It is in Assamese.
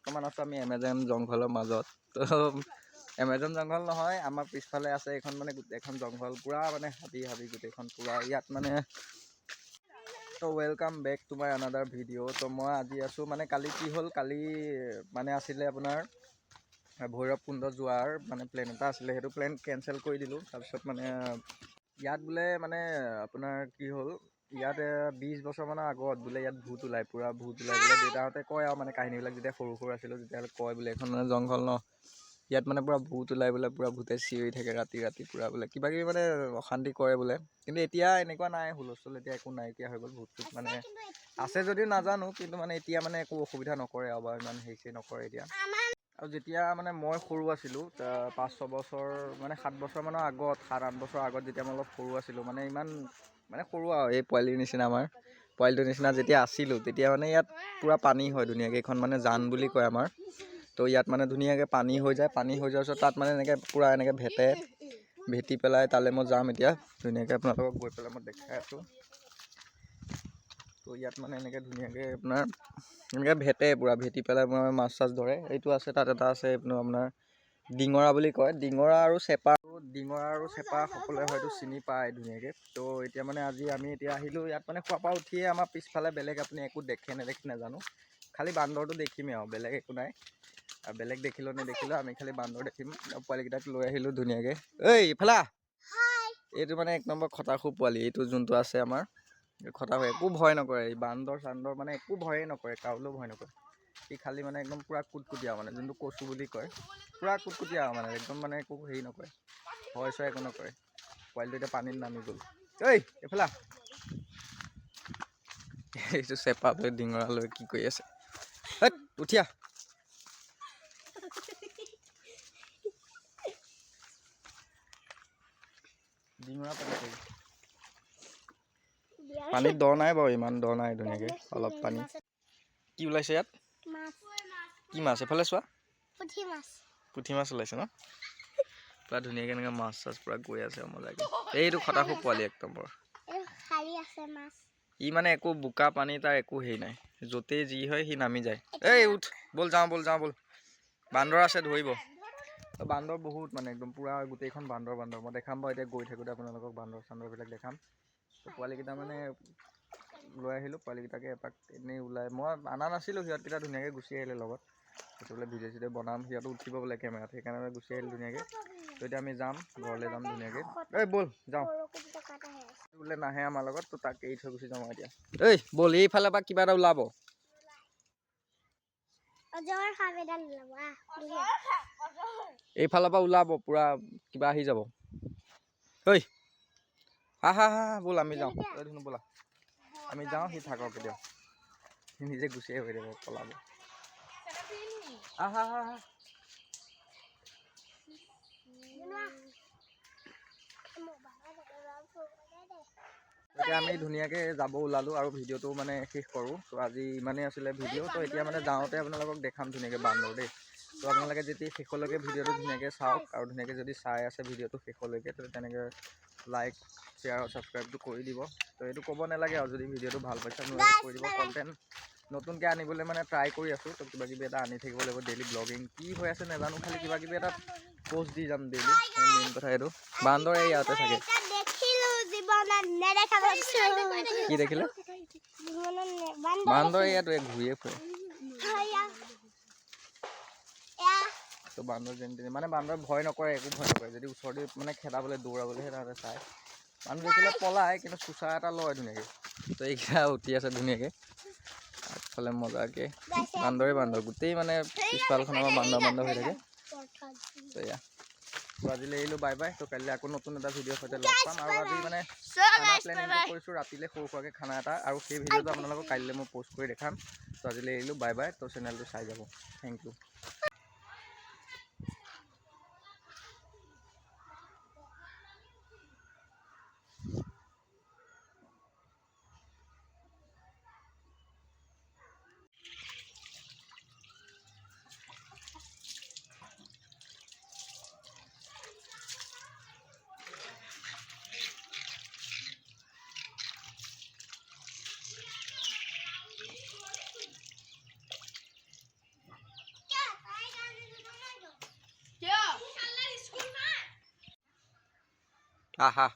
বৰ্তমান আছোঁ আমি এমেজন জংঘলৰ মাজত। তো এমেজন জংঘল নহয়, আমাৰ পিছফালে আছে এইখন মানে এখন জংঘল, পূৰা মানে হাবি হাবি গোটেইখন পূৰা ইয়াত মানে। তো welcome back to my another video. তো মই আজি আছোঁ মানে কালি কি হ'ল, কালি মানে আছিলে আপোনাৰ ভৈৰৱকুণ্ড যোৱাৰ মানে প্লেন এটা আছিলে, সেইটো প্লেন কেঞ্চেল কৰি দিলোঁ। তাৰপিছত মানে ইয়াত বোলে মানে আপোনাৰ কি হ'ল, ইয়াত 20 বছৰমানৰ আগত বোলে ইয়াত ভূত ওলায়, পূৰা ভূত ওলায় বোলে। দেউতাহঁতে কয় আৰু মানে কাহিনীবিলাক যেতিয়া সৰু সৰু আছিলোঁ তেতিয়াহ'লে কয় বোলে এইখন মানে জংঘল ন, ইয়াত মানে পূৰা ভূত ওলায় বোলে, পূৰা ভূতে চিঞৰি থাকে ৰাতি ৰাতি পূৰা বোলে কিবা কিবি মানে অশান্তি কৰে বোলে। কিন্তু এতিয়া এনেকুৱা নাই, হুলস্থুল এতিয়া একো নাইকিয়া হৈ গ'ল। ভূত চুত মানে আছে যদিও নাজানো, কিন্তু মানে এতিয়া মানে একো অসুবিধা নকৰে আৰু বা ইমান হেৰি চেৰি নকৰে এতিয়া। আৰু যেতিয়া মানে মই সৰু আছিলোঁ, 5-6 বছৰ মানে 7 বছৰমানৰ আগত, 7-8 বছৰ আগত যেতিয়া মই অলপ সৰু আছিলোঁ, মানে ইমান মানে সৰু আৰু এই পোৱালিৰ নিচিনা, আমাৰ পোৱালিটোৰ নিচিনা যেতিয়া আছিলোঁ, তেতিয়া মানে ইয়াত পূৰা পানী হয় ধুনীয়াকৈ। এইখন মানে জান বুলি কয় আমাৰ। তো ইয়াত মানে ধুনীয়াকৈ পানী হৈ যায়, পানী হৈ যোৱাৰ পিছত তাত মানে এনেকৈ পূৰা এনেকৈ ভেটে, ভেটি পেলাই তালৈ মই যাম এতিয়া ধুনীয়াকৈ, আপোনালোকক গৈ পেলাই মই দেখাই আছোঁ। তো ইয়াত মানে এনেকৈ ধুনীয়াকৈ আপোনাৰ এনেকৈ ভেটে, পূৰা ভেটি পেলাই আপোনাৰ মাছ চাছ ধৰে। এইটো আছে, তাত এটা আছে আপোনাৰ ডিঙৰা বুলি কয়, ডিঙৰা আৰু চেপা। ডিঙৰা আৰু চেপা সকলোৱে হয়তো চিনি পায় ধুনীয়াকৈ। তো এতিয়া মানে আজি আমি এতিয়া আহিলোঁ ইয়াত মানে খোৱাৰ পৰা উঠিয়ে আমাৰ পিছফালে বেলেগ আপুনি একো দেখে নেদেখে নাজানো, খালি বান্দৰটো দেখিমেই আৰু বেলেগ একো নাই। আৰু বেলেগ দেখিলেও নেদেখিলেও আমি খালি বান্দৰ দেখিম। পোৱালিকেইটাক লৈ আহিলোঁ ধুনীয়াকৈ। ঐ ইফালে আহ। এইটো মানে এক নম্বৰ খতাখু পোৱালি, এইটো যোনটো আছে আমাৰ খতাখু, একো ভয় নকৰে এই বান্দৰ চান্দৰ, মানে একো ভয়েই নকৰে, কাৰোলৈও ভয় নকৰে। সি খালি মানে একদম পূৰা কুটকুটীয়া, মানে যোনটো কচু বুলি কয়, পূৰা কুটকুটীয়া মানে একদম মানে একো হেৰি নকৰে, ভয় চয় একো নকৰে। পোৱালিটো এতিয়া পানীত নামি গ'ল। ঐ এইফালে আহ। এইটো চেপা লৈ ডিঙৰা লৈ কি কৰি আছে, হেইত উঠি আহ। ডিঙৰা পাতি পানীত দ নাই বাৰু, ইমান দ নাই, ধুনীয়াকৈ অলপ পানী। কি ওলাইছে ইয়াত? কি মাছ? এইফালে চোৱা, পুঠি মাছ। পুঠি মাছ ওলাইছে ন, পূৰা ধুনীয়াকৈ এনেকৈ মাছ চাছ পূৰা গৈ আছে মজাকৈ। এইটো খতাখু পোৱালি এক নম্বৰ। শাৰী আছে মাছ। ই মানে একো বোকা পানী তাৰ একো হেৰি নাই, য'তেই যি হয় সি নামি যায়। এই উঠ, ব'ল যাওঁ, ব'ল যাওঁ, ব'ল। বান্দৰ আছে ধৰিব। বান্দৰ বহুত মানে একদম পূৰা গোটেইখন বান্দৰ বান্দৰ। মই দেখাম বাৰু এতিয়া গৈ থাকোঁতে আপোনালোকক বান্দৰ চান্দৰবিলাক দেখাম। তো পোৱালিকেইটা মানে লৈ আহিলোঁ, পোৱালিকেইটাকে এপাক এনেই ওলাই মই অনা নাছিলোঁ, সিহঁতকেইটা ধুনীয়াকৈ গুচি আহিলে লগত। সেইটো বোলে ভিডিঅ' চিডিঅ' বনাম, সিহঁতো উঠিব বোলে কেমেৰাত, সেইকাৰণে গুচি আহিলোঁ ধুনীয়াকৈ। তো এতিয়া আমি যাম, ঘৰলৈ যাম ধুনীয়াকৈ। ঐ ব'ল যাওঁ, বোলে নাহে আমাৰ লগত, তো তাক এৰি থৈ গুচি যাওঁ এতিয়া। ঐ ব'ল, এইফালৰ পৰা কিবা এটা ওলাব। এইফালৰ পৰা ওলাব, পূৰা কিবা আহি যাব। ঐ হা হা হা, ব'ল আমি যাওঁ। ঐ ধুনু ব'লা, আমি যাওঁ, সি থাকক এতিয়া, সি নিজে গুচি আহিব এতিয়া, পলাব। আহা হা হা। এতিয়া আমি ধুনীয়াকৈ যাব ওলালোঁ আৰু ভিডিঅ'টো মানে শেষ কৰোঁ। তো আজি ইমানেই আছিলে ভিডিঅ'। তো এতিয়া মানে যাওঁতে আপোনালোকক দেখাম ধুনীয়াকৈ বান্দৰ দেই। তো আপোনালোকে যেতিয়া শেষলৈকে ভিডিঅ'টো ধুনীয়াকৈ চাওক, আৰু ধুনীয়াকৈ যদি চাই আছে ভিডিঅ'টো শেষলৈকে, তো তেনেকৈ লাইক শ্বেয়াৰ আৰু ছাবস্ক্ৰাইবটো কৰি দিব। তো এইটো ক'ব নালাগে আৰু, যদি ভিডিঅ'টো ভাল পাইছে আপোনালোকে কৰি দিব। কণ্টেণ্ট নতুনকৈ আনিবলৈ মানে ট্ৰাই কৰি আছোঁ, তো কিবা কিবি এটা আনি থাকিব লাগিব ডেইলি। ব্লগিং কি হৈ আছে নাজানো, খালি কিবা কিবি এটা পষ্ট দি যাম ডেইলি। মেইন কথা এইটো বান্দৰ এই ইয়াতে থাকে। কি দেখিলে? বান্দৰ ইয়াত ঘূৰিয়ে ফুৰে। তো বান্দৰ যেন তেনে মানে বান্দৰ ভয় নকৰে, একো ভয় নকৰে। যদি ওচৰতে মানে খেদাবলৈ দৌৰাবলৈহে তাহাঁতে চায়। মানুহ দেখিলে পলায়, কিন্তু চোচা এটা লয় ধুনীয়াকৈ। তো এইকেইটা উঠি আছে ধুনীয়াকৈ আগফালে মজাকৈ। বান্দৰে বান্দৰ গোটেই মানে পিছফালখন আমাৰ বান্দৰ বান্দৰ হৈ থাকে। তো এয়া, তো আজিলৈ এৰিলোঁ, বাই বাই। তো কাইলৈ আকৌ নতুন এটা ভিডিঅ'ৰ সৈতে লগ পাম। আৰু আজি মানে খানা প্লেনিংটো কৰিছোঁ ৰাতিলৈ সৰু সুৰাকৈ খানা এটা, আৰু সেই ভিডিঅ'টো আপোনালোকক কাইলৈ মই পষ্ট কৰি দেখাম। তো আজিলৈ এৰিলোঁ, বাই বাই। তো চেনেলটো চাই যাব, thank U. আহা।